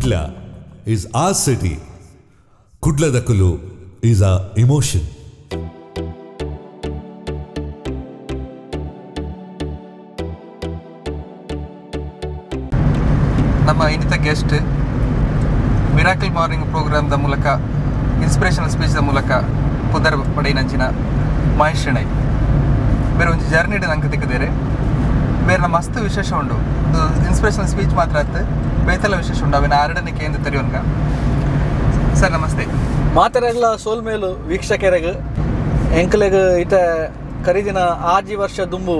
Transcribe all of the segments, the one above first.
Kudla is our city. ಕುಡ್ಲದಕುಲು is a emotion. ನಮ್ಮ ಇನ್ನಿತ guest miracle morning ಪ್ರೋಗ್ರಾಮ್ದ ಮೂಲಕ, inspirational ಸ್ಪೀಚ್ದ ಮೂಲಕ ಪುದರ್ ಪಡೆಯಿನಂಚಿನ ಮಹೇಶ್ ಶೆಣೈ ಬೇರೆ ಒಂಜಿ ಜರ್ನಿ ನಂಗೆ ತಿಕ್ಕದೇರೆ. ಬೇರೆ ನಮ್ಮ ಮಸ್ತ್ ವಿಶೇಷ ಉಂಡು. ಇದು ಇನ್ಸ್ಪಿರೇಷನಲ್ ಸ್ಪೀಚ್ ಮಾತ್ರ ಆತು, ಬೇತೆಲ್ಲ ವಿಶೇಷ ಉಂಡು. ಅವಿನ ಆರಡನೆ ಕೇಂದ್ರ ತೆರಿಯೋನ್ಗ. ಸರ್, ನಮಸ್ತೆ. ಮಾತೆರೆಗ್ಲ ಸೋಲ್ಮೇಲು ವೀಕ್ಷಕರೆಗ್ ಎಂಕ್ಲೆಗ್ ಇತ ಕರಿದಿನ ಆಜಿ ವರ್ಷ ದುಂಬು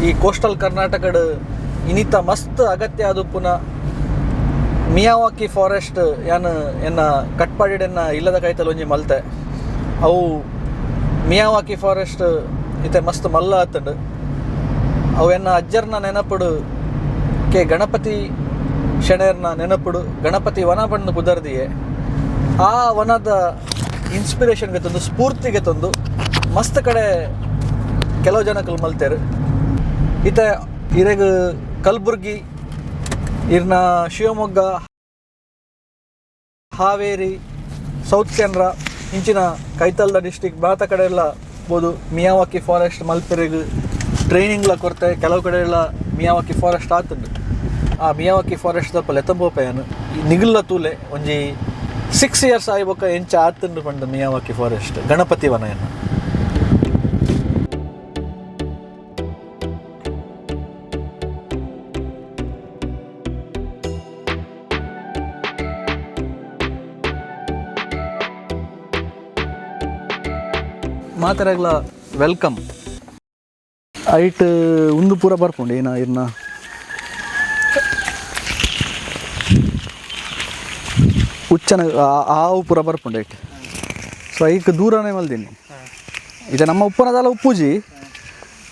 ಈ ಕೋಸ್ಟಲ್ ಕರ್ನಾಟಕಡ್ ಇನಿತ ಮಸ್ತ್ ಅಗತ್ಯ ಆದುಪ್ಪುನ ಮಿಯಾವಾಕಿ ಫಾರೆಸ್ಟ್ ಯಾನ್ ಎನ್ನ ಕಟ್ಪಾಡಿಡೆನ್ನ ಇಲ್ಲದ ಕೈತಲ್ ಒಂಜಿ ಮಲ್ತೆ. ಅವು ಮಿಯಾವಾಕಿ ಫಾರೆಸ್ಟ್ ಇತ್ತೆ ಮಸ್ತ್ ಮಲ್ಲ ಆತುಂಡು. ಅವು ಎನ್ನ ಅಜ್ಜರ್ನ ನೆನಪುಡು, ಕೆ ಗಣಪತಿ ಶೆಣೆರ್ನ ನೆನಪುಡು ಗಣಪತಿ ವನ ಪಂದ್ ಪುದರ್ದಿಯೆ. ಆ ವನದ ಇನ್ಸ್ಪಿರೇಷನ್ಗೆ ತಂದು, ಸ್ಫೂರ್ತಿಗೆ ತಂದು ಮಸ್ತ್ ಕಡೆ ಕೆಲವು ಜನಕ್ಕಲು ಮಲ್ತೇರು. ಇತ್ತೆ ಇರೆಗ್ ಕಲಬುರ್ಗಿ, ಇರ್ನ ಶಿವಮೊಗ್ಗ, ಹಾವೇರಿ, ಸೌತ್ ಕೆನರಾ ಇಂಚಿನ ಕೈತಲ್ದ ಡಿಸ್ಟಿಕ್ ಬಾತ ಕಡೆ ಎಲ್ಲ ಬೋದು ಮಿಯಾವಾಕಿ ಫಾರೆಸ್ಟ್ ಮಲ್ಪೆರೆಗ್ ಟ್ರೈನಿಂಗ್ಲ ಕೊರತೆ. ಕೆಲವು ಕಡೆ ಎಲ್ಲ ಮಿಯಾವಾಕಿ ಫಾರೆಸ್ಟ್ ಆತುಂಡು. ಆ ಮಿಯಾವಾಕಿ ಫಾರೆಸ್ಟ್ ದಲ್ಪ ಲೆತ್ತಂಬೋಪೆಯನ್ ನಿಗುಲ್ಲ ತೂಲೆ, ಒಂಜಿ 6 ಇಯರ್ಸ್ ಆಯ್ಬೊಕ್ಕ ಎಂಚ ಆತುಂಡು ಪಂಡ ಮಿಯಾವಾಕಿ ಫಾರೆಸ್ಟ್ ಗಣಪತಿ ವನಯನ್ನು. ಮಾತೆರೆಗ್ಲ welcome. ಐಟ್ ಉಂದು ಪೂರ ಬರ್ಪುಂಡು ಏನ ಇರ್ನ ಉಚ್ಚನ ಆವು ಪೂರ ಬರ್ಪುಂಡು ಐಟ್. ಸೊ ಐಕ್ ದೂರನೇ ಮಲ್ದಿನಿ. ಇದು ನಮ್ಮ ಉಪ್ಪನದಲ್ಲ ಉಪ್ಪುಜಿ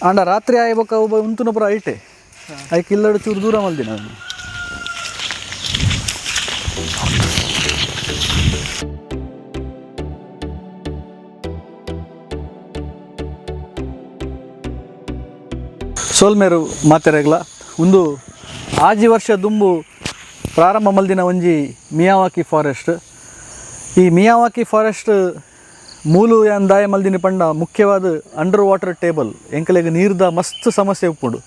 ಆಂಡ ರಾತ್ರಿ ಆಯ್ ಬೊಕ್ಕ ಒಬ್ಬ ಉಂತುನ ಪೂರ ಐಟೆ. ಐಕ್ ಇಲ್ಲಡು ಚೂರು ದೂರ ಮಲ್ದಿನಿ ಅದನ್ನು. ಸೋಲ್ಮೇರು ಮಾತೆರೆಗ್ಲ, ಒಂದು ಆಜಿ ವರ್ಷ ದುಂಬು ಪ್ರಾರಂಭ ಮಲ್ದಿನ ಒಂಜಿ ಮಿಯಾವಾಕಿ ಫಾರೆಸ್ಟ್. ಈ ಮಿಯಾವಾಕಿ ಫಾರೆಸ್ಟ್ ಮೂಲು ಯಾನ್ ದಾಯ ಮಲ್ದಿನ ಪಂಡ ಮುಖ್ಯವಾದ under water table. ಎಂಕಲೆಗ್ ನೀರ್ದ ಮಸ್ತ್ ಸಮಸ್ಯೆ ಉಪ್ಪುಂಡು.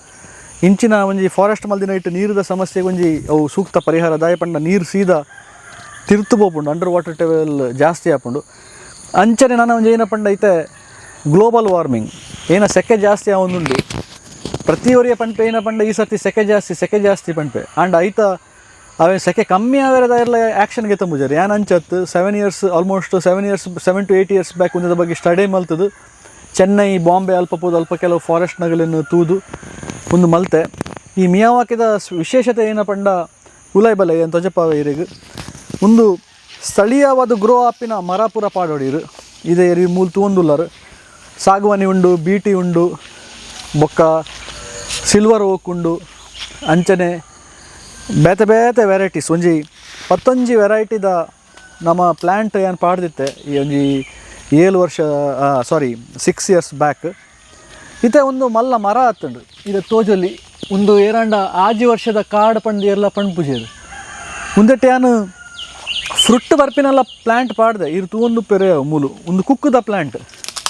ಇಂಚಿನ ಒಂಜಿ ಫಾರೆಸ್ಟ್ ಮಲ್ದಿನ ಇಟ್ಟು ನೀರ್ದ ಸಮಸ್ಯೆಗೆ ಒಂಜಿ ಅವು ಸೂಕ್ತ ಪರಿಹಾರ. ದಾಯ ಪಂಡ ನೀರು ಸೀದಾ ತಿರ್ತು ಪೋಪುಂಡು, under water table ಜಾಸ್ತಿ ಆಪುಂಡು. ಅಂಚನೆ ನಾನು ಒಂಜಿ ಏನ ಪಂಡ ಐತೆ ಗ್ಲೋಬಲ್ ವಾರ್ಮಿಂಗ್ ಏನ ಸೆಕೆ ಜಾಸ್ತಿ ಆವೊಂದುಂಡು. ಪ್ರತಿ ಒರಿಯ ಪನ್ಪೆ ಏನ ಪಂಡ ಈ ಸರ್ತಿ ಸೆಕೆ ಜಾಸ್ತಿ, ಸೆಕೆ ಜಾಸ್ತಿ ಪನ್ಪೆ. ಆಂಡ್ ಐತ ಅವೇ ಸೆಕೆ ಕಮ್ಮಿ ಆವೆರದ ಎಲ್ಲ ಆ್ಯಕ್ಷನ್ಗೆ ತಂಬುಜಾರೆ. ಯಾನ್ ಅಂಚತ್ತು 7 years, almost 7 years, 7 to 8 years back ಒಂದದ ಬಗ್ಗೆ ಸ್ಟಡಿ ಮಲ್ತದು ಚೆನ್ನೈ, ಬಾಂಬೆ ಅಲ್ಪ ಪೋದು ಅಲ್ಪ ಕೆಲವು ಫಾರೆಸ್ಟ್ ನಗಲನ್ನು ತೂದು ಒಂದು ಮಲ್ತೆ. ಈ ಮಿಯಾವಾಕಿದ ವಿಶೇಷತೆ ಏನ ಪಂಡ ಉಲಾಯ್ ಬಲೆ ಏನು ತೊಜಪಾವೆ ಇರಿಗ್ ಒಂದು ಸ್ಥಳೀಯವಾದ ಗ್ರೋ ಆಪಿನ ಮರ ಪೂರ ಪಾಡೋಡಿರು. ಇದೇ ಎರಿ ಮೂಲು ತೂವೊಂದುಲ್ಲರು. ಸಾಗುವಾನಿ ಉಂಡು, ಬೀಟಿ ಉಂಡು, ಬೊಕ್ಕ ಸಿಲ್ವರ್ ಓಕ್ ಉಂಡು. ಅಂಚನೆ ಬೇತೆ ಬೇತೆ ವೆರೈಟೀಸ್, ಒಂಜಿ ಪತ್ತೊಂಜಿ ವೆರೈಟಿದ ನಮ್ಮ ಪ್ಲ್ಯಾಂಟ್ ಏನು ಪಾಡ್ದಿತ್ತೆ ಈ ಒಂಜಿ 7 ವರ್ಷ, ಸಾರಿ, 6 ಇಯರ್ಸ್ ಬ್ಯಾಕ್. ಇತ್ತೆ ಒಂದು ಮಲ್ಲ ಮರ ಆತುಂಡು. ಇದು ತೋಜೊಲಿ, ಒಂದು ಏರಾಂಡ ಆಜಿ ವರ್ಷದ ಕಾಡು ಪಂಡ್ ಎಲ್ಲ ಪಂಡ್ ಪೂಜೆರು. ಉಂದೆಟ್ ಯಾನ್ ಫ್ರುಟ್ ಬರ್ಪಿನೆಲ್ಲ ಪ್ಲ್ಯಾಂಟ್ ಪಾಡ್ದೆ. ಇರು ತೂವೊಂದು ಪೆರೆ ಮೂಲು ಒಂದು ಕುಕ್ಕುದ ಪ್ಲ್ಯಾಂಟ್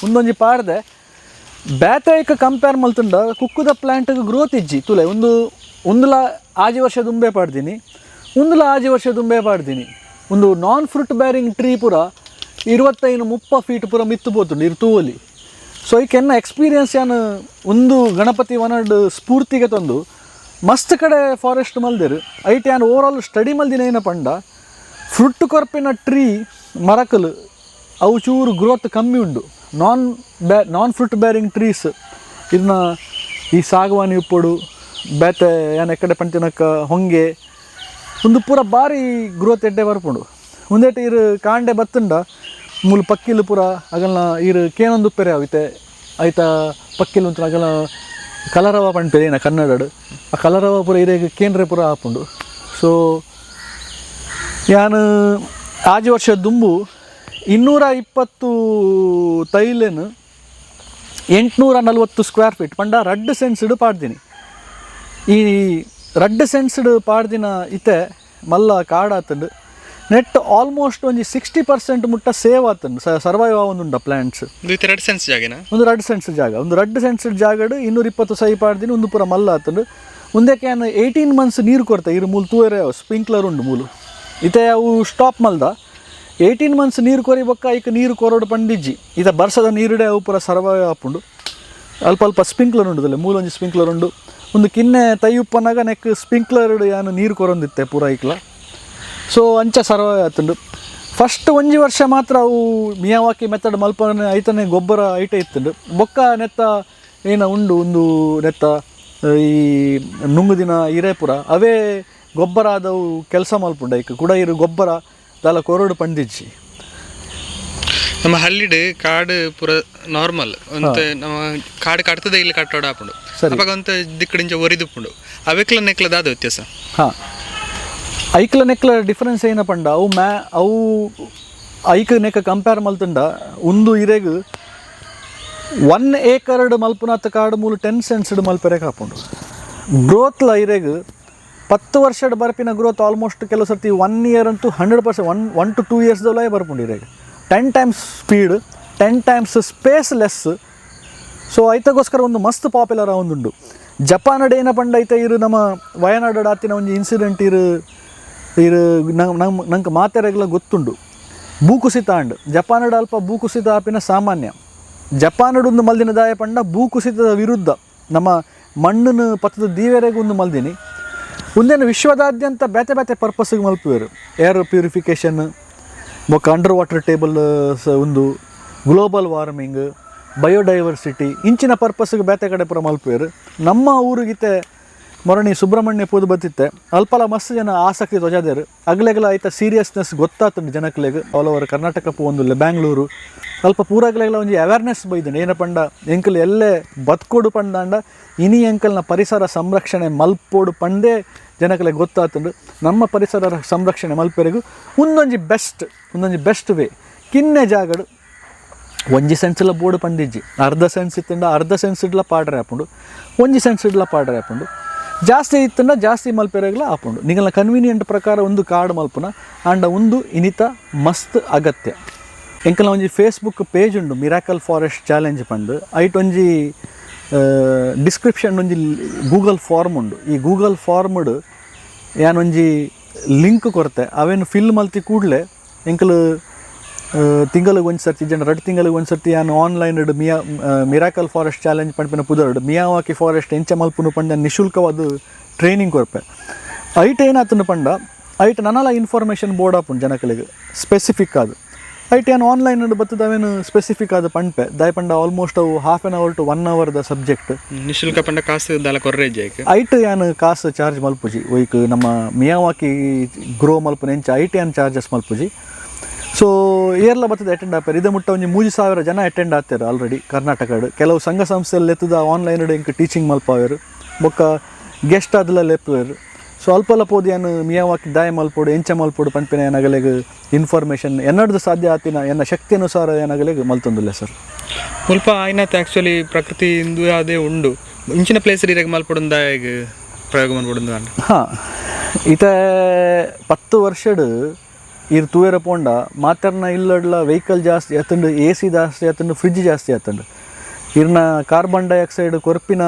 ಉಂದೊಂಜಿ ಪಾಡ್ದೆ. ಬೇತೆ ಕಂಪೇರ್ ಮಲ್ತುಂಡ ಕುಕ್ಕುದ ಪ್ಲ್ಯಾಂಟ್ಗೆ ಗ್ರೋತ್ ಇಜ್ಜಿ. ತುಲೆ, ಒಂದು ಒಂದುಲ ಆಜಿ ವರ್ಷ ದುಂಬೆ ಪಾಡ್ದೀನಿ, ಒಂದುಲ ಆಜಿ ವರ್ಷ ದುಂಬೆ ಪಾಡ್ದೀನಿ. ಒಂದು ನಾನ್ fruit bearing tree ಪೂರ 25 30 ಫೀಟ್ ಪೂರ ಮಿತ್ತು ಪೋತುಂಡು ಇರು ತೂವಲಿ. ಸೊ ಐಕ್ ಎನ್ನ ಎಕ್ಸ್ಪೀರಿಯನ್ಸ್ ಯಾನ್ ಒಂದು ಗಣಪತಿ ವನಡ್ ಸ್ಫೂರ್ತಿಗೆ ತಂದು ಮಸ್ತ್ ಕಡೆ ಫಾರೆಸ್ಟ್ ಮಲ್ದೆರು. ಐಟ್ ಯಾನ್ over all study ಮಲ್ದಿನ ಏನ ಪಂಡ ಫ್ರುಟ್ ಕೊರ್ಪಿನ ಟ್ರೀ ಮರಕಲು ಅವು ಚೂರು ಗ್ರೋತ್ ಕಮ್ಮಿ ಉಂಡು. Non fruit bearing trees ಇದನ್ನ ಈ ಸಾಗವಾನಿ ಉಪ್ಪೊಡು, ಬೇತೆ ಯಾನ್ ಎಕ್ಕಡೆ ಪಂತಿನಕ್ಕ ಹೊಂಗೆ ಒಂದು ಪೂರ ಬಾರಿ ಗ್ರೋತ್ ಎಡ್ಡೆ ಬರ್ಪುಂಡು. ಒಂದೇಟ ಇರು ಕಾಂಡೆ ಬತ್ತುಂಡ ಮೂಲು ಪಕ್ಕಿಲು ಪೂರ ಅಗಲ್ನ ಇರು ಕೇನೊಂದು ಉಪ್ಪೆರೆ ಅವಿತೆ ಐತ ಪಕ್ಕಿಲು ಅಂತ ಅಗಲ ಕಲರವ ಪನ್ಪೆರ್ ಏನ ಕನ್ನಡಡ್. ಆ ಕಲರವ ಪೂರ ಇರೆಗ್ ಕೇಂದ್ರ ಪೂರ ಆಪುಂಡು. ಸೊ ಯಾನ್ ಆಜಿ ವರ್ಷ ದುಂಬು 220 ತೈಲೆನ್ 840 ಸ್ಕ್ವೇರ್ ಫೀಟ್ ಪಂಡ ರಡ್ಡ್ ಸೆನ್ಸ್ಡ್ ಪಾಡ್ದಿನಿ. ಈ ರಡ್ಡ್ ಸೆನ್ಸ್ಡ್ ಪಾಡ್ದಿನ ಇತ್ತೆ ಮಲ್ಲ ಕಾಡಾತಂಡು. ನೆಟ್ ಆಲ್ಮೋಸ್ಟ್ ಒಂಜಿ 60% ಮುಟ್ಟ ಸೇವ್ ಆತಂಡು, ಸರ್ವೈವ್ ಆವೊಂದುಂಡ ಪ್ಲ್ಯಾಂಟ್ಸ್. ಇದು 2 ಸೆನ್ಸ್ ಜಾಗನಾ? ಒಂದು 2 ಸೆಂಟ್ಸ್ ಜಾಗ, ಒಂದು 2 ಸೆಂಟ್ಸ್ ಜಾಗಡ್ 220 ಸೈ ಪಾಡ್ದಿನಿ. ಒಂದು ಪೂರ ಮಲ್ಲ ಆತಂಡು. ಉಂದಕ್ಕೆ ಯಾನ್ 18 ಮಂತ್ಸ್ ನೀರು ಕೊರ್ತೆ. ಇರು ಮೂಲು ತೂಯರೆ ಸ್ಪ್ರಿಂಕ್ಲರ್ ಉಂಡು ಮೂಲು. ಇತ್ತೆ ಅವು ಸ್ಟಾಪ್ ಮಲ್ದ. 18 ಮಂತ್ಸ್ ನೀರು ಕೊರಿ ಬೊಕ್ಕ ಐಕ್ ನೀರು ಕೊರೋಡು ಪಂಡಿಜ್ಜಿ. ಇತ ಬರ್ಸದ ನೀರುಡೆ ಅವು ಪೂರ ಸರ್ವೈವ್ ಆಪುಂಡು. ಅಲ್ಪ ಅಲ್ಪ ಸ್ಪ್ರಿಂಕ್ಲರ್ ಉಂಡುದಲ್ಲ, ಮೂಲೊಂಜಿ ಸ್ಪ್ರಿಂಕ್ಲರ್ ಉಂಡು. ಒಂದು ಕಿನ್ನೆ ತೈ ಉಪ್ಪನಾಗ ನೆಕ್ ಸ್ಪ್ರಿಂಕ್ಲರ್ ಯಾನು ನೀರು ಕೊರೊಂದಿತ್ತೆ ಪೂರ ಐಕ್ಲ. ಸೊ ಅಂಚ ಸರ್ವೈವ್ ಆತುಂಡು. ಫಸ್ಟ್ ಒಂಜಿ ವರ್ಷ ಮಾತ್ರ ಅವು ಮಿಯಾವಾಕಿ ಮೆಥಡ್ ಮಲ್ಪನೆ ಐತನೆ ಗೊಬ್ಬರ ಐಟೆ ಇತ್ತುಂಡು. ಬೊಕ್ಕ ನೆತ್ತ ಏನ ಉಂಡು ಒಂದು ನೆತ್ತ ಈ ನುಂಗುದಿನ ಇರೇಪುರ ಅವೇ ಗೊಬ್ಬರ ಆದವು ಕೆಲಸ ಮಲ್ಪುಂಡು. ಐಕ್ ಕೂಡ ಇರು ಗೊಬ್ಬರ ದಾಲ ಕೊರಡು ಪಂಡಿಜ್ಜಿ. ನಮ್ಮ ಹಳ್ಳಿಡ್ ಕಾಡು ಪೂರ ನಾರ್ಮಲ್ ಒಂತೆ, ನಮ್ಮ ಕಾಡು ಕಟ್ತದೆ ಇಲ್ಲಿ ಕಟ್ಟೋಡ ಆಪುಂಡು. ಸರಿ. ಅಪಗ ಒಂತೆ ದಿಕ್ಕಡಿಂಚ ಒರಿದುಪ್ಪುಂಡು. ಅವೆಕ್ಲ ನೆಕ್ಲ ದಾದ ವ್ಯತ್ಯಾಸ? ಹಾಂ, ಐಕ್ಲ ನೆಕ್ಲ ಡಿಫರೆನ್ಸ್ ಏನ ಪಂಡ, ಅವು ಮ್ಯಾ ಅವು ಐಕ್ ನೆಕ್ಕ ಕಂಪೇರ್ ಮಲ್ತುಂಡ ಒಂದು ಇರೆಗ್ 1 ಏಕರ್ಡ್ ಮಲ್ಪುನಾತ್ ಕಾಡು ಮೂಲು 10 ಸೆಂಟ್ಸ್ಡ್ ಮಲ್ಪೆರೆ ಕಾಪುಂಡು. ಗ್ರೋತ್ಲ ಇರೆಗ್ 10 ವರ್ಷಡ್ ಬರ್ಪಿನ ಗ್ರೋತ್ ಆಲ್ಮೋಸ್ಟ್ ಕೆಲವು ಸರ್ತಿ 1 ಇಯರ್ ಅಂತೂ 100% 1 to 2 ಇಯರ್ಸ್ದೊಳಗೆ ಬರ್ಪುಂಡು ಇರೆಗ್. 10 times speed, 10 times space less. So ಐತಗೋಸ್ಕರ ಒಂದು ಮಸ್ತ್ ಪಾಪ್ಯುಲರ್ ಒಂದುಂಡು. ಜಪಾನ್ ಏನ ಪಂಡ ಐತ ಇರು ನಮ್ಮ ವಯನಾಡ್ ಆತಿನ ಒಂಜಿ ಇನ್ಸಿಡೆಂಟ್ ಇರು ಇರು ನಮ್ಮ ನಂಗೆ ಮಾತೆರೆಗ್ಲ ಗೊತ್ತುಂಡು. ಭೂಕುಸಿತ ಅಂಡ್ ಜಪಾನಡ್ ಅಲ್ಪ ಭೂಕುಸಿತ ಆಪಿನ ಸಾಮಾನ್ಯ. ಜಪಾನಡ್ ಒಂದು ಮಲ್ದಿನ ದಾಯ ಪಂಡ ಭೂಕುಸಿತದ ವಿರುದ್ಧ ನಮ್ಮ ಮಣ್ಣನ್ನು ಪತ್ತದ ದೀವೆರೆಗೆ ಒಂದು ಮಲ್ದಿನಿ. ಒಂದೇನು ವಿಶ್ವದಾದ್ಯಂತ ಬೇತೆ ಬೇತೆ ಪರ್ಪಸ್ಗೆ ಮಲ್ಪುವೆರು. ಏರ್ ಪ್ಯೂರಿಫಿಕೇಷನ್ ಬೊಕ್ಕ under water table ಒಂದು global warming, biodiversity ಇಂಚಿನ ಪರ್ಪಸ್ಗೆ ಬೇತೆ ಕಡೆ ಪೂರ ಮಲ್ಪುವೆರು. ನಮ್ಮ ಊರಿಗಿತ್ತೆ ಮೊರಣಿ ಸುಬ್ರಹ್ಮಣ್ಯ ಪೂದು ಬತ್ತಿತ್ತೆ, ಅಲ್ಪಲ ಮಸ್ತ್ ಜನ ಆಸಕ್ತಿ ತೊಜಾದೇರು. ಅಗ್ಲೆಗ್ಲ ಐತ ಸೀರಿಯಸ್ನೆಸ್ ಗೊತ್ತಾತುಂಡು ಜನಕ್ಲೆಗ್. ಆಲ್ ಓವರ್ ಕರ್ನಾಟಕ ಪೋವೊಂದುಲ್ಲೆ, ಬ್ಯಾಂಗ್ಳೂರು ಅಲ್ಪ ಪೂರಾಗ್ಲೆಗ್ಲ ಒಂಜಿ ಅವೇರ್ನೆಸ್ ಬೈದುಂಡು. ಏನ ಪಂಡ ಎಂಕಲ್ ಎಲ್ಲೆ ಬತ್ಕೊಡು ಪಂದಾಂಡ ಇನಿ ಎಂಕಲ್ನ ಪರಿಸರ ಸಂರಕ್ಷಣೆ ಮಲ್ಪೋಡು ಪಂದೇ ಜನಕ್ಲೆಗ್ ಗೊತ್ತಾತುಂಡು. ನಮ್ಮ ಪರಿಸರ ಸಂರಕ್ಷಣೆ ಮಲ್ಪೆರೆಗು ಒಂದೊಂಜಿ ಬೆಸ್ಟ್ ವೇ ಕಿನ್ನೆ ಜಾಗಡು ಒಂಜಿ ಸೆನ್ಸ್ಲ ಬೋರ್ಡ್ ಪಂದಿಜ್ಜಿ. ಅರ್ಧ ಸೆನ್ಸ್ ಇತ್ತಂಡ ಅರ್ಧ ಸೆನ್ಸ್ ಇಡ್ಲ ಪಾಡ್ರೆ ಆಪುಂಡು, ಒಂಜಿ ಸೆನ್ಸ್ ಇಡ್ಲ ಪಾಡ್ರೆ ಆಪುಂಡು. ಜಾಸ್ತಿ ಇತ್ತಂಡ ಜಾಸ್ತಿ ಮಲ್ಪೆರೆಗ್ಲ ಆಪುಂಡು. ನಿಗಲ್ನ ಕನ್ವೀನಿಯಂಟ್ ಪ್ರಕಾರ ಒಂದು ಕಾರ್ಡ್ ಮಲ್ಪುನ ಆಂಡ ಒಂದು ಇನಿತ ಮಸ್ತ್ ಅಗತ್ಯ. ಎಂಕಲ್ನ ಒಂಜಿ ಫೇಸ್ಬುಕ್ ಪೇಜ್ ಉಂಡು, miracle forest challenge ಪಂದು. ಐಟ್ ಒಂಜಿ ಡಿಸ್ಕ್ರಿಪ್ಷನ್ ಒಂಜಿ ಗೂಗಲ್ ಫಾರ್ಮ್ ಉಂಡು. ಈ ಗೂಗಲ್ ಫಾರ್ಮ್ಡ್ ಯಾನ್ ಒಂಜಿ ಲಿಂಕ್ ಕೊರ್ತೆ. ಅವೇನು ಫಿಲ್ ಮಲ್ತಿ ಕೂಡಲೇ ಎಂಕಲು ತಿಂಗಳಿಗೆ ಒಂದು ಸರ್ತಿ ಜನ 2 ತಿಂಗಳಿಗೆ ಒಂದು ಸರ್ತಿ ಯಾನ್ online miracle forest challenge ಪಂಪಿನ ಪುದರ್ಡ್ Miyawaki forest ಎಂಚ ಮಲ್ಪುನು ಪಂಡ ನಿಶುಲ್ಕವಾದ ಟ್ರೈನಿಂಗ್ ಕೊರ್ಪೆ. ಐಟ್ ಏನಾತುಂಡು ಪಂಡ ಐಟ್ ನನಲ ಇನ್ಫಾರ್ಮೇಷನ್ ಬೋರ್ಡ್ ಆಪುಂಡು ಜನಕಲಿಗೆ ಸ್ಪೆಸಿಫಿಕ್ ಅದು. ಐಟ್ ಯಾನ್ ಆನ್ಲೈನ್ ಬತ್ತದ ಅವೇನು ಸ್ಪೆಸಿಫಿಕ್ ಆದ ಪಂಪೆ. ದಾಯ ಪಂಡ ಆಲ್ಮೋಸ್ಟ್ ಅವು half an hour to 1 ಅವರ್ದ subject. ನಿಶುಲ್ಕ ಪಂಡ ಕಾಸು ದಾಲ ಕೊರ್ರೇಜ್ ಐಕ್? ಐಟ್ ಯಾನ್ ಕಾಸು ಚಾರ್ಜ್ ಮಲ್ಪುಜಿ. ಒಯ್ಕ್ ನಮ್ಮ ಮಿಯಾವಾಕಿ ಗ್ರೋ ಮಲ್ಪುನ ಎಂಚ ಐಟ್ ಯಾನ್ ಚಾರ್ಜಸ್ ಮಲ್ಪುಜಿ. ಸೊ ಏರ್ಲ ಬತ್ತದ ಅಟೆಂಡ್ ಆಪೇರು. ಇದು ಮುಟ್ಟ ಒಂಜಿ 3000 ಜನ ಅಟೆಂಡ್ ಆಗ್ತಾರೆ ಆಲ್ರೆಡಿ ಕರ್ನಾಟಕಡ್. ಕೆಲವು ಸಂಘ ಸಂಸ್ಥೆಯಲ್ಲಿ ಎತ್ತದ ಆನ್ಲೈನ್ ಎಂಕ್ ಟೀಚಿಂಗ್ ಮಲ್ಪಾವೇರು, ಬೊಕ್ಕ ಗೆಸ್ಟ್ ಆದಲ ಲೆಪ್ಪುವೆರು. ಸೊ ಅಲ್ಪ ಪೋದು ಯಾನ್ ಮಿಯಾವಾಕಿ ದಾಯ ಮಲ್ಪೋಡು, ಎಂಚ ಮಲ್ಪೋಡು ಪನ್ಪಿನ ಏನಗಲೆಗ್ ಇನ್ಫಾರ್ಮೇಷನ್ ಎನ್ನಡ್ದು ಸಾಧ್ಯ ಆತಿನ ಎನ್ನ ಶಕ್ತಿ ಅನುಸಾರ ಏನಗಲೆಗ್ ಮಲ್ತೊಂದುಲ್ಲೆ ಸರ್. ಮುಲ್ಪ ಆಯ್ನತೆ ಆಕ್ಚುಲಿ ಪ್ರಕೃತಿ ಇಂದು ಅದೇ ಉಂಡು. ಇಂಚಿನ ಪ್ಲೇಸ್ ಇರೆಗ್ ಮಲ್ಪೊಡುಂದ ಈಗ ಪ್ರಯೋಗ ಮಲ್ಪೊಡುಂದ? ಹಾಂ, ಇತ 10 ವರ್ಷಡ್ ಇರ್ ತೂಯರ ಪೋಂಡ ಮಾತರ್ನ ಇಲ್ಲಡ್ಲ ವೆಹಿಕಲ್ ಜಾಸ್ತಿ ಆತುಂಡು, ಎ ಸಿ ಜಾಸ್ತಿ ಆತುಂಡು, ಫ್ರಿಜ್ ಜಾಸ್ತಿ ಆತುಂಡು. ಇರ್ನ ಕಾರ್ಬನ್ ಡೈಆಕ್ಸೈಡ್ ಕೊರ್ಪಿನ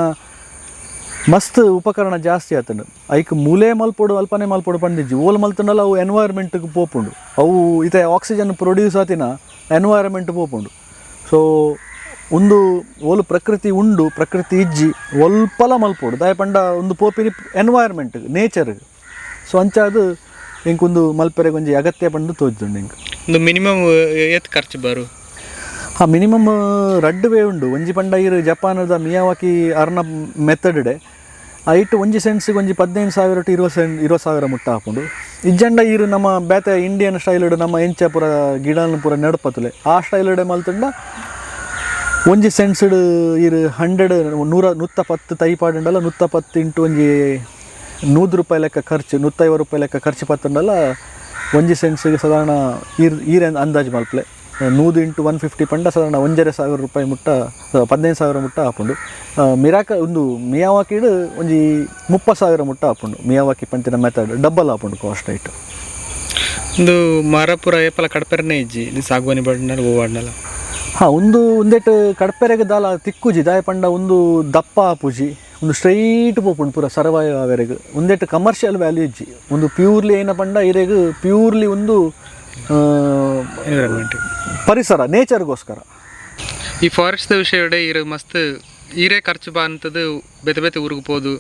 ಮಸ್ತ್ ಉಪಕರಣ ಜಾಸ್ತಿ ಆತುಂಡು. ಐಕ್ ಮೂಲೆ ಮಲ್ಪೊಡು ಅಲ್ಪನೆ ಮಲ್ಪೊಡು ಪಂಡಿಜ್ಜಿ. ಓಲ್ ಮಲ್ತುಂಡಲ ಅವು ಎನ್ವೈರ್ಮೆಂಟ್ಗೆ ಪೋಪುಂಡು. ಅವು ಇತ್ತೆ ಆಕ್ಸಿಜನ್ ಪ್ರೊಡ್ಯೂಸ್ ಆತಿನ ಎನ್ವೈರ್ಮೆಂಟ್ ಪೋಪುಂಡು. ಸೊ ಒಂದು ಓಲು ಪ್ರಕೃತಿ ಉಂಡು, ಪ್ರಕೃತಿ ಇಜ್ಜಿ ಒಲ್ಪಲ ಮಲ್ಪೊಡು. ದಾಯ ಪಂಡ ಒಂದು ಪೋಪಿನಿ environment nature. So ಅಂಚಾದ್ ಎಂಕೊಂದು ಮಲ್ಪೆರೆಗ್ ಒಂಜಿ ಅಗತ್ಯ ಪಂಡು ತೋಜುಂಡು ಎಂಕ್. ಒಂದು ಮಿನಿಮಮ್ ಏತ್ ಖರ್ಚು ಬರು? ಹಾಂ, ಮಿನಿಮಮ್ ರಡ್ಡ್ ವೇ ಉಂಡು. ಒಂಜಿ ಪಂಡ ಇರು ಜಪಾನದ ಮಿಯಾವಾಕಿ ಅರ್ನ ಮೆಥಡ್ ಐಟ್ ಒಂಜಿ ಸೆನ್ಸ್ಗೆ ಒಂಜಿ 15,000 ಟು 20,000 ಮುಟ್ಟ ಹಾಪುಂಡು. ಇಜ್ಜಂಡ ಇರು ನಮ್ಮ ಬೇತೆ ಇಂಡಿಯನ್ ಸ್ಟೈಲ್ಡ್ ನಮ್ಮ ಎಂಚ ಪೂರ ಗಿಡನ ಪೂರ ನೆಡ್ಪತ್ತುಲೆ ಆ ಸ್ಟೈಲ್ಡ್ ಮಲ್ತುಂಡ ಒಂಜಿ ಸೆನ್ಸ್ಡ್ ಇರು 100 110 ತೈ ಪಾಡುಂಡಲ 110 ಇಂಟು ಒಂಜಿ 100 ರೂಪಾಯಿ ಲೆಕ್ಕ ಖರ್ಚು, 150 ರೂಪಾಯಿ ಲೆಕ್ಕ ಖರ್ಚು ಪತ್ತುಂಡಲ ಒಂಜಿ ಸೆನ್ಸ್ಗೆ ಸಾಧಾರಣ ಈರ್ ಈರ್ ಅಂದಾಜು ಮಲ್ಪಲೆ. 100 into 150 ಪಂಡ ಸಾಧಾರಣ 1500 ರೂಪಾಯಿ ಮುಟ್ಟ, 15,000 ಮುಟ್ಟ ಆಪುಂಡು. ಮಿರಾಕ ಒಂದು ಮಿಯಾವಾಕಿಡ್ ಒಂಜಿ 30,000 ಮುಟ್ಟ ಆಪುಂಡು. ಮಿಯಾವಾಕಿ ಪಂತಿನ ಮೆಥಡ್ ಡಬ್ಬಲ್ ಆಪುಂಡು ಕಾಸ್ಟ್ ಐಟ್. ಒಂದು ಮರಪುರ ಏಪಲ ಕಡಪೆರನೇ ಇಜ್ಜಿ ಸಾಗುವಾನಿ ಬಡ್ನಲ್ಲ ಹೂವಾಡ್ನಲ್ಲ. ಹಾಂ, ಒಂದು ಒಂದೆಟ್ ಕಡಪೆರೆಗ್ ದಾಲ ತಿಕ್ಕುಜಿ. ದಾಯ ಪಂಡ ಒಂದು ದಪ್ಪ ಆಪುಜಿ, ಒಂದು ಸ್ಟ್ರೈಟ್ ಪೋಪುಂಡು ಪೂರ ಸರ್ವೈವ್ ಆವೆರೆಗ್. ಒಂದೆಟ್ ಕಮರ್ಷಿಯಲ್ ವ್ಯಾಲ್ಯೂ ಇಜ್ಜಿ. ಒಂದು ಪ್ಯೂರ್ಲಿ ಏನ ಪಂಡ ಇರೆಗ್ ಪ್ಯೂರ್ಲಿ ಒಂದು ಎನ್ವಿರಾನ್ಮೆಂಟ್ ಪರಿಸರ ನೇಚರ್ಗೋಸ್ಕರ. ಈ ಫಾರೆಸ್ಟ್ ವಿಷಯಡೆ ಇರು ಮಸ್ತ್ ಈರೇ ಖರ್ಚು ಬಾ ಅಂತದ್ದು ಬೇತೆ ಬೇತೆ ಊರಿಗೆ ಪೋದು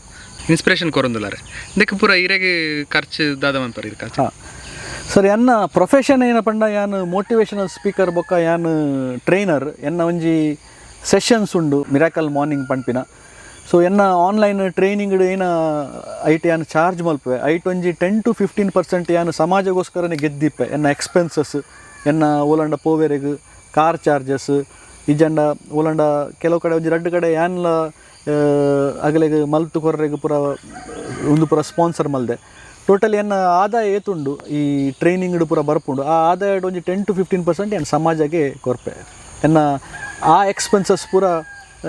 ಇನ್ಸ್ಪಿರೇಷನ್ ಕೊರೊಂದುಲ್ಲಾರೆ. ಇದಕ್ಕೆ ಪೂರ ಈರೆಗೆ ಖರ್ಚು ದಾದ ಮನ್ಪರ್ ಇರು ಖರ್ಚು. ಹಾಂ ಸರ್, ಎನ್ನ ಪ್ರೊಫೆಷನ್ ಏನ ಪಂಡ ಯಾನ್ ಮೋಟಿವೇಶನಲ್ ಸ್ಪೀಕರ್ ಬೊಕ್ಕ ಯಾನ್ ಟ್ರೈನರ್. ಎನ್ನ ಒಂಜಿ ಸೆಷನ್ಸ್ ಉಂಡು ಮಿರಾಕಲ್ ಮಾರ್ನಿಂಗ್ ಪನ್ಪಿನ. ಸೊ ಎನ್ನ ಆನ್ಲೈನ್ ಟ್ರೈನಿಂಗ್ ಏನ ಐಟ್ ಯಾನ್ ಚಾರ್ಜ್ ಮಲ್ಪುವೆ. ಐಟ್ ಒಂಜಿ 10 to 15% ಯಾನ್ ಸಮಾಜಗೋಸ್ಕರನೇ ಗೆದ್ದಿಪ್ಪೆ. ಎನ್ನ ಎಕ್ಸ್ಪೆನ್ಸಸ್, ಎನ್ನ ಓಲಂಡ ಪೋವೆರೆಗ್ ಕಾರ್ ಚಾರ್ಜಸ್ ಇಜ್ಜಂಡ ಓಲಂಡ ಕೆಲವು ಕಡೆ ಒಂಜಿ ರಡ್ಡು ಕಡೆ ಯಾನ್ಲ ಅಗಲೆಗ್ ಮಲ್ತು ಕೊರ್ರೆಗ್ ಪೂರ ಒಂದು ಪೂರ ಸ್ಪಾನ್ಸರ್ ಮಲ್ದೆ. ಟೋಟಲಿ ಎನ್ನ ಆದಾಯ ಏತುಂಡು ಈ ಟ್ರೈನಿಂಗ್ ಪೂರ ಬರ್ಪುಂಡು, ಆ ಆದಾಯ ಒಂಜಿ 10 to 15% ಎನ್ನ ಸಮಾಜಕ್ಕೆ ಕೊರ್ಪೆ. ಎನ್ನ ಆ ಎಕ್ಸ್ಪೆನ್ಸಸ್ ಪೂರ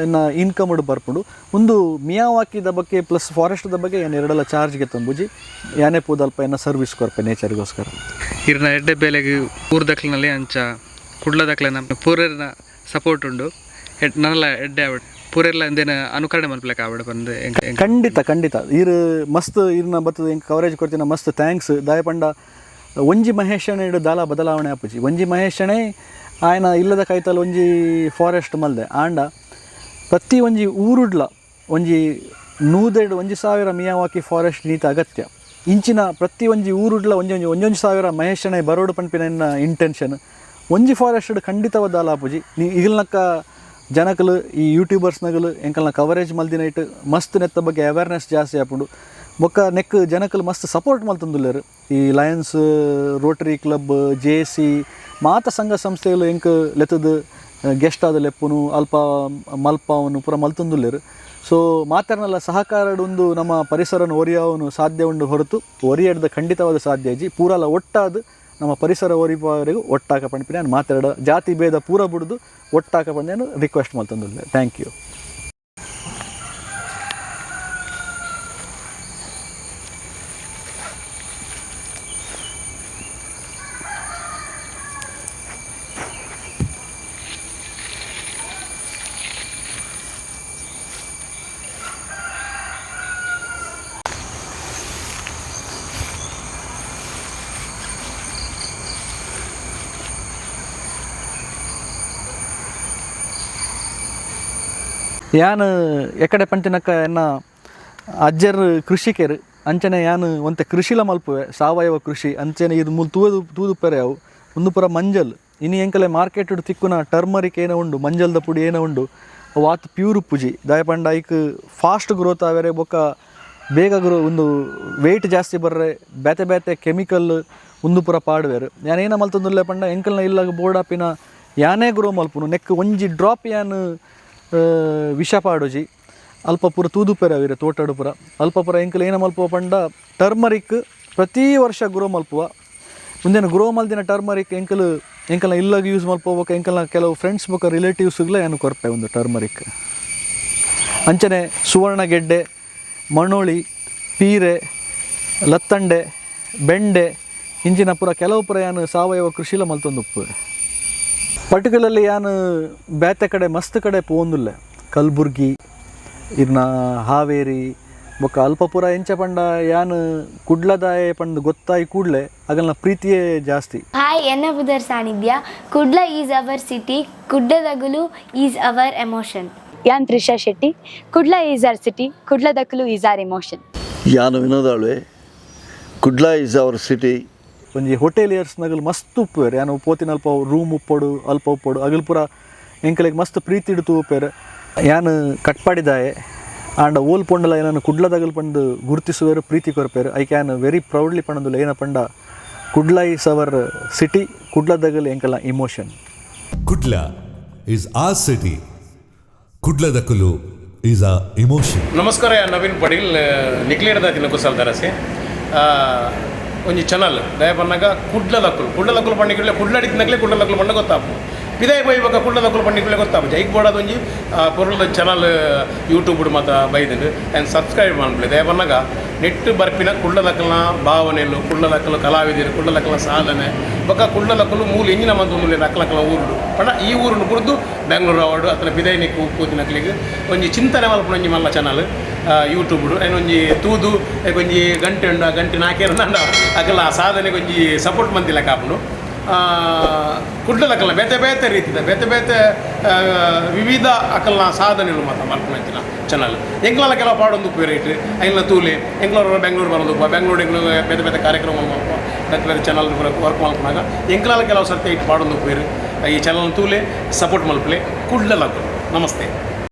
ಎನ್ನ ಇನ್ಕಮ್ ಬರ್ಪುಂಡು. ಒಂದು ಮಿಯಾವಾಕಿದ ಬಗ್ಗೆ ಪ್ಲಸ್ ಫಾರೆಸ್ಟ್ದ ಬಗ್ಗೆ ಏನು ಎರಡೆಲ್ಲ ಚಾರ್ಜ್ಗೆ ತಂಬುಜಿ. ಯಾನೇ ಪೂದಲ್ಪ ಎನ್ನ ಸರ್ವಿಸ್ ಕೊರ್ಪೆ ನೇಚರ್ಗೋಸ್ಕರ. ಇರ್ನ ಎಡ್ಡೆ ಬೇಲೆಗ್ ಊರ್ ದಕ್ಲಿನಲ್ಲಿ ಅಂಚ ಕುಡ್ಲ ದಕ್ಲೆನ ಪೂರೆರ್ನ ಸಪೋರ್ಟ್ ಉಂಡು. ನನಲ ಎಡ್ಡೆ ಆವಡ್ ಪೂರೆರ್ಲ ಇಂದೇನ ಅನುಕರಣೆ ಮಲ್ಪಲೆಕ ಆವಡ್ ಪಂದ್ ಖಂಡಿತ ಖಂಡಿತ. ಈರ್ ಮಸ್ತ್ ಈರ್ನ ಬತ್ತದ ಎಂಕ್ ಕವರೇಜ್ ಕೊಡ್ತಿನ ಮಸ್ತ್ thanks. ದಾಯ ಪಂಡ ಒಂಜಿ ಮಹೇಶಣೆ ದಾಲ ಬದಲಾವಣೆ ಆಪುಜಿ. ಒಂಜಿ ಮಹೇಶಣೆ ಆಯನ ಇಲ್ಲದ ಕೈತಲ್ ಒಂಜಿ ಫಾರೆಸ್ಟ್ ಮಲ್ದೆ. ಆಂಡ ಪ್ರತಿ ಒಂಜಿ ಊರುಡ್ಲ ಒಂಜಿ ನೂದೆಡ್ 1,000 ಮಿಯಾವಾಕಿ ಫಾರೆಸ್ಟ್ ನೀತ ಅಗತ್ಯ. ಇಂಚಿನ ಪ್ರತಿ ಒಂಜಿ ಊರುಡ್ಲ ಒಂಜಿ ಒಂಜಿ ಒಂಜೊಂಜಿ ಸಾವಿರ ಮಹೇಶಣೆ ಬರೋಡು ಪನ್ಪಿನ ಎನ್ನ ಇಂಟೆನ್ಷನ್. ಒಂಜಿ ಫಾರೆಸ್ಟ್ ಖಂಡಿತವಾದ ದಾಲ ಆಪುಜಿ. ನೀ ಇಗಲ್ನಕ್ಕ ಜನಕಲು ಈ ಯೂಟ್ಯೂಬರ್ಸ್ನಗಲು ಎಂಕಲ್ನ ಕವರೇಜ್ ಮಲ್ದಿನ ಇಟ್ಟು ಮಸ್ತ್ ನೆತ್ತ ಬಗ್ಗೆ ಅವೇರ್ನೆಸ್ ಜಾಸ್ತಿ ಆಪುಂಡು. ಬೊಕ್ಕ ನೆಕ್ ಜನಕಲು ಮಸ್ತ್ ಸಪೋರ್ಟ್ ಮಲ್ತೊಂದುಲ್ಲೆರ್. ಈ Lions, Rotary club, J C ಮಾತ ಸಂಘ ಸಂಸ್ಥೆಗಳು ಎಂಕ್ ಲೆತ್ತದು ಗೆಸ್ಟ್ ಆದ ಲೆಪ್ಪುನು ಅಲ್ಪ ಮಲ್ಪಾವನು ಪೂರ ಮಲ್ತೊಂದುಲ್ಲೆರ್. ಸೊ ಮಾತೆರ್ನಲ್ಲ ಸಹಕಾರ ಒಂದು ನಮ್ಮ ಪರಿಸರನ ಒರಿಯಾವನು ಸಾಧ್ಯ ಉಂಡು ಹೊರತು ಒರಿಯಡ್ದ ಖಂಡಿತವಾದ ಸಾಧ್ಯ ಇಜ್ಜಿ. ಪೂರಲ ಒಟ್ಟಾದ ನಮ್ಮ ಪರಿಸರ ಒರಿಪವರೆಗೂ ಒಟ್ಟಾಕ ಪಂಪಿನ ನಾನು ಮಾತಾಡ ಜಾತಿ ಭೇದ ಪೂರ ಬುಡ್ದು ಒಟ್ಟಾಕ ಪಂಡ ರಿಕ್ವೆಸ್ಟ್ ಮಲ್ತೊಂದುಲ್ಲೆ. Thank you. ಯಾನ್ ಎಕಡೆ ಪಂತಿನಕ್ಕ ಎನ್ನ ಅಜ್ಜರ್ ಕೃಷಿಕೆರ್ ಅಂಚನೆ ಯಾನ್ ಒಂತೆ ಕೃಷಿಲ ಮಲ್ಪುವೆ, ಸಾವಯವ ಕೃಷಿ. ಅಂಚನೆ ಇದು ಮೂಲು ತೂದು ತೂದುಪ್ಪೆರೆ ಅವು ಉಂದು ಪೂರ ಮಂಜಲ್. ಇನಿ ಎಂಕಲೆ ಮಾರ್ಕೆಟ್ ತಿಕ್ಕುನ ಟರ್ಮರಿಕ್ ಏನ ಉಂಡು, ಮಂಜಲ್ದ ಪುಡಿ ಏನ ಉಂಡು, ವಾತ್ ಪ್ಯೂರ್ ಉಪ್ಪುಜಿ. ದಾಯ ಪಂಡ ಐಕ್ ಫಾಸ್ಟ್ ಗ್ರೋತ್ ಆವೆರೆ ಬೊಕ್ಕ ಬೇಗ ಗ್ರೋ ಒಂದು ವೆಯ್ಟ್ ಜಾಸ್ತಿ ಬರ್ರೆ ಬೇತೆ ಬೇತೆ ಕೆಮಿಕಲ್ ಉಂದು ಪೂರ ಪಾಡುವೆರ್. ಯಾನ್ ಏನ ಮಲ್ತೊಂದುಲ್ಲೆ ಪಂಡ ಎಂಕಲ್ನ ಇಲ್ಲಾಗ ಬೋರ್ಡ್ ಆಪಿನ ಯಾನೇ ಗ್ರೋ ಮಲ್ಪುನು. ನೆಕ್ ಒಂಜಿ ಡ್ರಾಪ್ ಯಾನ್ ವಿಷ ಪಾಡುಜಿ. ಅಲ್ಪ ಪೂರ ತೂದುಪ್ಪೆರೆ ಅವಿರೆ ತೋಟಡು ಪೂರ ಅಲ್ಪ ಪೂರ ಎಂಕಲ್ ಏನ ಮಲ್ಪುವ ಪಂಡ ಟರ್ಮರಿಕ್ ಪ್ರತಿ ವರ್ಷ ಗ್ರೋ ಮಲ್ಪುವ. ಉಂದೆನ್ ಗ್ರೋ ಮಲ್ದಿನ ಟರ್ಮರಿಕ್ ಎಂಕಲ್ ಎಂಕಲ್ನ ಇಲ್ಲಗ್ ಯೂಸ್ ಮಲ್ಪುವ. ಬೊಕ್ಕ ಎಂಕಲ್ನ ಕೆಲವು ಫ್ರೆಂಡ್ಸ್ ಬೊಕ್ಕ ರಿಲೇಟಿವ್ಸ್ಗ್ಲ ಯಾನ್ ಕೊರ್ಪೆ ಒಂದು ಟರ್ಮರಿಕ್. ಅಂಚನೆ ಸುವರ್ಣಗೆಡ್ಡೆ, ಮಣೋಳಿ, ಪೀರೆ, ಲತ್ತಂಡೆ, ಬೆಂಡೆ ಇಂಚಿನ ಪೂರ ಕೆಲವು ಪೂರ ಯಾನ್ ಸಾವಯವ ಕೃಷಿಲ ಮಲ್ತೊಂದುಪ್ಪುವೆ. ಪರ್ಟಿಕ್ಯುಲರ್ಲಿ ಯಾನ್ ಬೇತೆ ಕಡೆ ಮಸ್ತ್ ಕಡೆ ಪೋವೊಂದುಲ್ಲೆ. ಕಲ್ಬುರ್ಗಿ, ಇರ್ನ ಹಾವೇರಿ ಬೊಕ್ಕ ಅಲ್ಪ ಪೂರ ಎಂಚ ಪಂಡ ಯಾನ್ ಕುಡ್ಲದಾಯೆ ಪಂದ್ ಗೊತ್ತಾಯಿ ಕೂಡ್ಲೆ ಅಗಲ್ನ ಪ್ರೀತಿಯೇ ಜಾಸ್ತಿ. ಹಾಯ್, ಎನ್ನ ಪುದರ್ Sanidhya. Kudla is our city, ಕುಡ್ಲದಗುಲು is our emotion. ಯಾನ್ Trisha Shetty. Kudla is our city, ಕುಡ್ಲದಕುಲು is R emotion. ಯಾನು ವಿನೋದಾಳ್ವೆ. Kudla is our city. ಒಂಜಿ ಹೋಟೆಲಿಯರ್ಸ್ ನಗಲು ಮಸ್ತ್ ಉಪ್ಪುವೆರ್. ಯಾನ್ ಪೋತಿನ ಅಲ್ಪ ರೂಮ್ ಉಪ್ಪೊಡು ಅಲ್ಪ ಉಪ್ಪೊಡು ಅಗಲ್ ಪೂರ ಎಂಕಲೆಗ್ ಮಸ್ತ್ ಪ್ರೀತಿಡ್ ತೂಪೆರ್. ಯಾನ್ ಕಟ್ಪಾಡಿದಾಯೆ ಆಂಡ ಓಲ್ ಪೊಂಡಲ ಏನನ್ನು ಕುಡ್ಲದಗಲ್ ಪಂದ್ ಗುರುತಿಸುವೆರ್, ಪ್ರೀತಿ ಕೊರ್ಪೆರ್. I can very proudly ಪಂಡೊಂದುಲ್ಲ ಏನ ಪಂಡ Kudla is our city, ಕುಡ್ಲದಗಲ್ ಎಂಕಲ್ನ emotion. Kudla is our city. ಕುಡ್ಲದಕುಲು is a emotion. ನಮಸ್ಕಾರ, ನವೀನ್ ಪಡೀಲ್ ನಿಕ್ಲೇಡದ ತಿನ್ನ ಕುಸಲ್ದರಸಿ. ಒಂಜಿ ಚಾನಲ್. ದಾಯೆ ಪನ್ನಗ ಕುಡ್ಲದಕುಲು, ಕುಡ್ಲದಕುಲು ಪಂಡಿಕುಲೆ ಕುಡ್ಲಡಿತ್ತಿನಕ್ಲೆ ಕುಡ್ಲದಕುಲು ಪಂಡ ಗೊತ್ತಾಪು. ಪಿದಾಯಿ ಪೋಯಿ ಬೊಕ್ಕ ಕುಡ್ಲದಕುಲು ಪಂಡಿಕುಲೆ ಗೊತ್ತಾಪು. ಐಕ್ ಬೋಡಾದ್ ಒಂಜಿ ಪೊರ್ಲುದ ಚಾನಲ್ ಯೂಟ್ಯೂಬ್ ಮಾತ ಬೈದ್ಂಡ್. ಆ್ಯಂಡ್ ಸಬ್ಸ್ಕ್ರೈಬ್ ಮನ್ಪುಲೆ. ದಾಯೆ ಪನ್ನಗ ನೆಟ್ಟ್ ಬರ್ಪಿನ ಕುಡ್ಲದಕಲ್ನ ಭಾವನೆಲು, ಕುಡ್ಲದಕುಲು ಕಲಾವಿದೆರ್, ಕುಡ್ಲದಕಲ್ನ ಸಾಧನೆ ಬೊಕ್ಕ ಕುಡ್ಲದಕುಲು ಮೂಲು ಎಂಚಿನ ಮಂತೊಂದುಲ್ಲೆರ್ ಅಕ್ಲಕ್ಲ್ನ ಊರುಡು ಪಂಡ ಈ ಊರುನು ಬುಡ್ದು ಬೆಂಗ್ಳೂರು ಆವಡ್ ಅತ್ತ್ಂಡ ಪಿದಯಿನಿಕ್ ಪೋತಿನಕ್ಲೆಗ್ ಒಂಜಿ ಚಿಂತನೆ ಮಲ್ಪುನ ಒಂಜಿ ಮಲ್ಲ ಚಾನಲ್ ಯೂಟ್ಯೂಬ್ಡು. ಐನ್ ಒಂಜಿ ತೂದು ಐಕ್ ಒಂಜಿ ಗಂಟೆ ಉಂಡು, ಆ ಗಂಟೆ ನಾಕೆರ್ಂಡ ಅಕಲ್ನ ಆ ಸಾಧನೆಗೆ ಒಂಜಿ ಸಪೋರ್ಟ್ ಮಂತಿಲೆಕ್ಕ ಆಪುಂಡು. ಕುಡ್ಲದಕಲ್ನ ಬೇತೆ ಬೇತೆ ರೀತಿದ ಬೇತೆ ಬೇತೆ ವಿವಿಧ ಅಕಲ್ನ ಸಾಧನೆಲು ಮಾತ ಮಲ್ಪುನಂಚಿನ ಚಾನಲ್. ಎಂಕ್ಲಲ ಕೆಲವು ಪಾಡೊಂದು ಉಪ್ಪುವೆರ್ ಐಟ್, ಐನ್ಲ ತೂಲೆ. ಎಂಕ್ಲ ಬೆಂಗ್ಳೂರು ಬರೊಂದು ಉಪ್ಪ, ಬೆಂಗ್ಳೂರು ಎಂಕ್ಲು ಬೇತೆ ಬೇತೆ ಕಾರ್ಯಕ್ರಮ ಮಲ್ಪ, ಬೇತೆ ಬೇತೆ ಚಾನಲ್ ವರ್ಕ್ ಮಲ್ಪುನಾಗ ಎಂಕ್ಲಲ ಕೆಲವು ಸರ್ತಿ ಐಟ್ ಪಾಡೊಂದು ಉಪ್ಪುವೆರ್. ಈ ಚಾನಲ್ ತೂಲೆ, ಸಪೋರ್ಟ್ ಮಲ್ಪಲೆ. ಕುಡ್ಲದಕುಲು, ನಮಸ್ತೆ.